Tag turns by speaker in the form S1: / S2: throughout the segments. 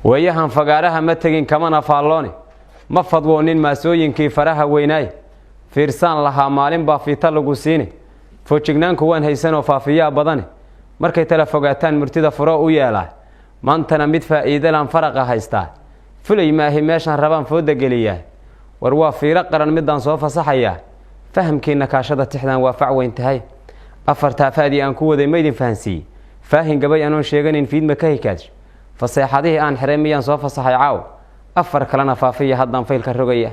S1: Wayahan fagaaraha ma tegin, kamana faalloone, ma fadwoonin maasooyinkii faraha weynaay. Fiirsaan lahaa maalin baa fiita lagu siine. Foojignaanku waan haysanoo faafiyaa badane. Markay tala fogaataan murtida furo u yeelaa. Maantana mid faa'iidalan faraqa haystaa. Fulay maahi, meeshaan rabaan fooda geliyaa. War waa fiiro qaran midaan soo fasaxayaa. Fahamkiina kaashada, tixdan waa fac weyn tahay. Afartaa faadii aan ku waday maydin fahansiiyey? Faahin gabay anoon sheeganayn, fiidma ka hikaadsh. Faseexadihii aan xiray miyaan soo fasaxay caaw? Afar kalena faafiya, haddaan faylka rogaya.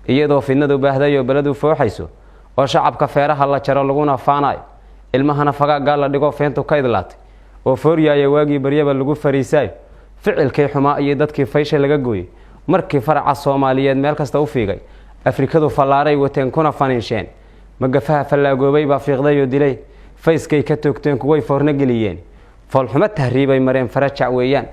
S1: Iyadoo fidnadu baahday oo beladu fooxayso, oo shacabka feeraha la jaro laguna faanayo, ilmahana fagaaggaa la dhigo, feentu ka idlaatay oo fooryaaya waagii baryaba lagu fariisaayo, ficilkii xumaa iyo dadkii faysha laga gooyey, markii faraca Soomaaliyeed meel kasta u fiigay, Afrikadu fallaaray wateen kuna faniinsheen. Magafaha fallaagoobay baa fiiqday oo dilay, fayskay ka toogteen kuway foorno geliyeen. Foolxumo tahriibay mareen, farajac weeyaan.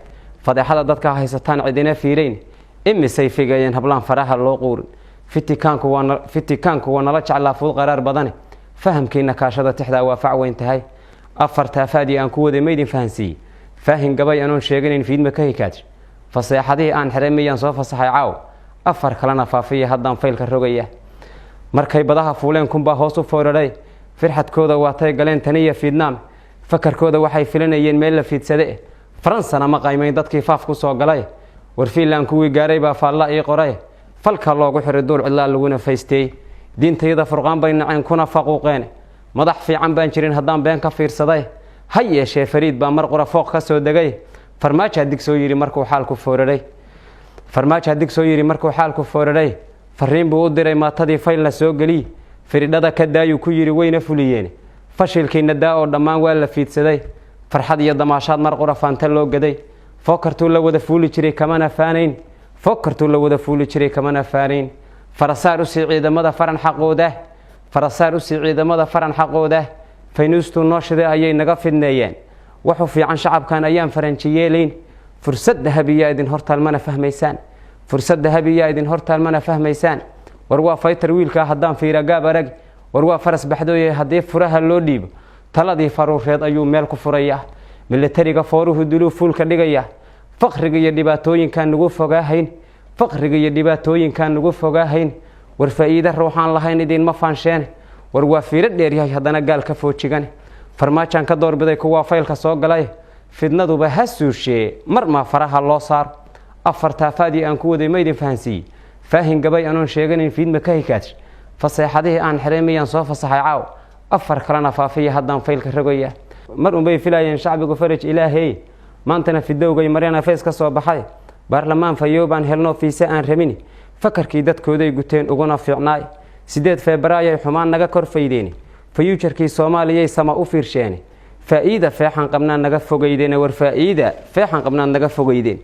S1: Fadeexada dadka haysataan cidina fiirayn. Imisay figeeyeen hablaan faraha loo quurin. Fitikaanku waa nala jeclaa fuud qaraar badane. Fahamkiina kaashada, tixdaa waa fac weyn tahay. Afartaa faadii aan ku waday maydin fahansiiyey? Faahin gabay anoon sheeganayn, fiidma ka hikaadsh. Faseexadihii aan xiray miyaan soo fasaxay caaw? Afar kalena faafiya, haddaan faylka rogaya. Markay badaha fuuleen kunbaa hoos u fooraray. Firxadkooda waatay galeen taniya Fiidnaam. Fakarkooda waxay filanayeen meel la fiidsade. Faransana ma qaymayn dadkii faaf ku soo galay. War Fiinland kuwii gaaray baa faalla ii qoray. Falka loogu xiray duur cidlaa laguna faysteey. Diintayada furqaan bay naceen kuna faquuqeen. Madax fiican baan jirin haddaan been ka fiirsaday. Ha yeeshee Fariid baa mar qura fooq ka soo degay. Farmaajaa dig soo yidhi markuu xaalku fooraray. Farmaajaa dig soo yidhi markuu xaalku fooraray. Fariin buu u diray maatadii, faylna soo geliy, firidhada ka daayuu ku yidhi, wayna fuliyeen. Fashilkiina daa oo dhammaan waa la fiidsaday. Farxad iyo damaashaad mar qura faanta loo gaday. Fookartuu la wada fuuli jiray kamana faanayn. Fookartuu la wada fuuli jiray kamana faanayn. Farasaar usii ciidamada faran xaqooda. Farasaar usii ciidamada faran xaqooda. Faynuustuu noo shiday ayay naga fidneeyeen. Waxu fiican shacabkan ayaan faranjiyeelayn. Fursad dahabiyaa idin hortaal, mana fahmaysaan. Fursad dahabiyaa idin hortaal, mana fahmaysaan. War waa faytar wiilkaa haddaan fiira gaab arag. War waa faras baxdooye, haddii furaha loo dhiibo taladii faruureed ayuu meel ku furaya. Milatariga fooruhu duluu fuulka dhigaya. Faqriga iyo dhibaatooyinkaan nagu fogaahayn. Faqriga iyo dhibaatooyinkaan nagu fogaahayn. War faa'iide ruuxaan lahayn idinma faansheen. War waa fiiro dheeryahay haddana gaal ka foojigan. Farmaajaan ka doorbiday kuwaa faylka soo galay. Fidnaduba ha suushee, mar maa faraha loo saaro. Afartaa faadii aan ku waday maydin fahansiiyey? Faahin gabay anoon sheeganayn, fiidma ka hikaadsh. Faseexadihii aan xiray miyaan soo fasaxay caaw? Afar kalena faafiya, haddaan faylka rogaya. Mar unbay filaayeen shacbigu faraj ilaahey. Maantana fidowgay mareena fays ka soo baxay. Baarlamaan fayoobaan helno, fiise aan rabin. Fakarkii dadkooday guteen uguna fiicnaay. 8 Febraayay xumaan naga kor faydeen. Future-kii Soomaaliyay sama u fiirsheene. Faa'iida feexan qabnaa naga fogeydeen. War faa'iida feexan qabnaad naga fogeydeen.